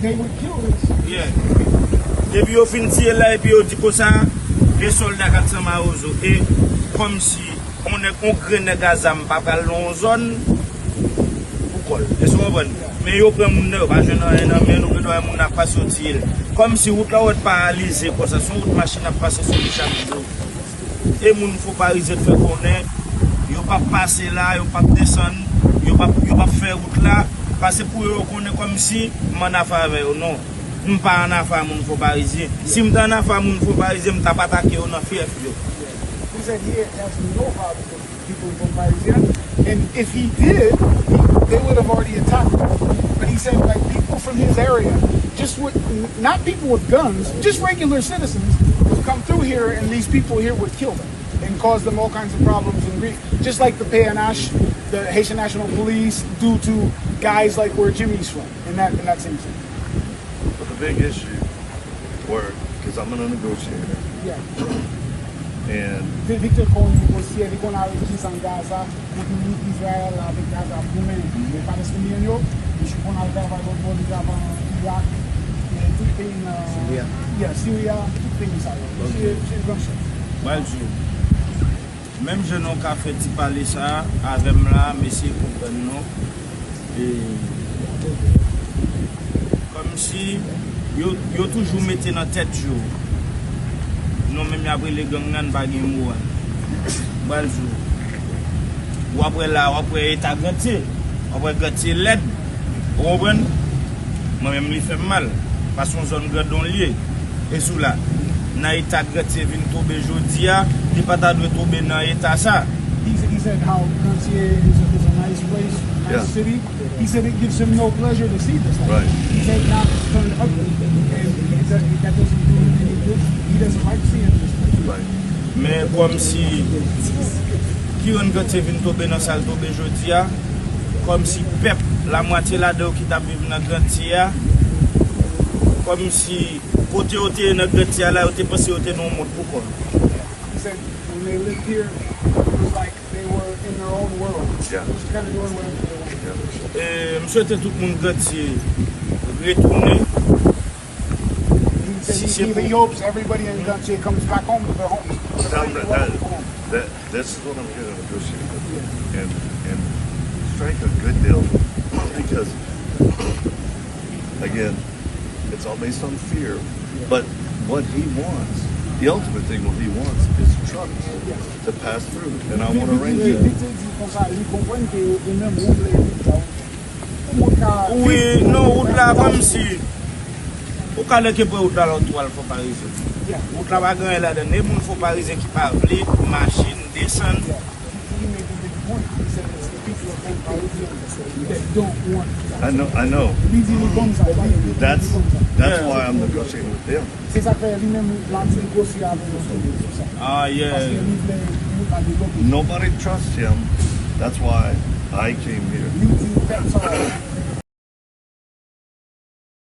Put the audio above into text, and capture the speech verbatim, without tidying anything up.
They would kill this. Yeah. Depi yo fin tiye l la, epi yo di konsa, e sòlda kat san Mawozo, e kòmsi yon nèg, yon grenn nèg a zam pa pral nan yon zòn pou kò l. Èske w konprann? Men yo pran moun nan, yo pa jwenn anyen nan men nou, gen dwa moun nan ap pase, yo tiye l. Kòmsi wout la w wè paralize konsa, se yon wout machin ap pase sou li chak jou. E moun Fon Parizyen fè konnen, yo p ap pase la, yo p ap desann, yo p ap, yo p ap fè wout la, paske pou yo, yo konnen kòmsi m ann afè avè yo. Non, m pa ann afè a moun Fon Parizyen. Si m te ann afè a moun Fon Parizyen, m t ap atake yo nan fyèf yo. He said he has no problem with people from Parizien. And if he did, he, they would have already attacked him. But he said, like, people from his area, just with, not people with guns, just regular citizens, would come through here, and these people here would kill them and cause them all kinds of problems and grief. Just like the P N H, the Haitian National Police, do to guys like where Jimmy's from, in that, in that same city. But the big issue were, because I'm gonna negotiate it. Yeah. And Vi- Victor konn negosye, li konn al jis an Gaza, pou li Izrayèl la avèk Gaza goumen, men pa diskrimine yo. Misye konn al travay lòt bò, li travay an Irak, e tout peyi nan Syria. Yeah, Syria, tout peyi sa yo. Misye se gran chèf. Mwen di w, menm jan nou ka fè ti pale sa avè m la, m eseye konprann nou. E, kòmsi yo, yo toujou mete nan tèt yo, nou menm y ap rele gang nan, n pa gen moral. Mwen di w, w ap wè la, w ap wè eta Gantye, w ap wè Gantye lèd. Ou konprann? Mwen menm li fè m mal. Paske yon zòn grandon l ye. E sou la, nan eta Gantye vin tonbe jodi a, li pa ta dwe tonbe nan eta sa. He, he said how Gantye is a, is a nice place, nice Yeah. city. He said it gives him no pleasure to see this. Right. He said now it's turned ugly, and he, that, that doesn't do him any good. He doesn't like seeing this. Like, Men kòmsi ki rann Gantye vin tonbe nan sa l tonbe jodi a, kòmsi pèp, lamwatye ladan yo ki t ap viv nan Gantye a, kòmsi kote yo te ye nan Gantye a la, yo te panse yo te nan yon mond pou kò yo. He said when they lived here, it was like they were in their own world. Yeah. It was kind of doing whatever they wanted. Yeah. E, m swete tout moun Gantye retounen. He said Si he, se he, pou- he hopes everybody in Gantye comes back home to their homes. That, Everybody that, welcome home. that, this is what I'm here to negotiate with. And, and strike a good deal because, again, it's all based on fear. But what he wants, the ultimate thing, what he wants is trucks to pass through. And I want to arrange Li it. Li te di konsa, li konprann ke yo te menm woule wout la. Pou moun ka Wi, non, wout la kòmsi ou ka leke pran wout la lòt ou al Fon Parizyen. Yeah. Wout la pa gen anyen ladan l. E moun Fon Parizyen ki pa vle machin desann. He made a big point. He said it's the people of Fon Parizyen that don't want that. I know, I know. Li di li konn sa, li di li That's konn sa. that's Yeah. Why I'm negotiating with them. Se sa k fè li menm l ap negosye avè yo sou sa. Ah, yeah. Paske li vle wout la devlope. Nobody trusts him. That's why I came here. Li di pèp sa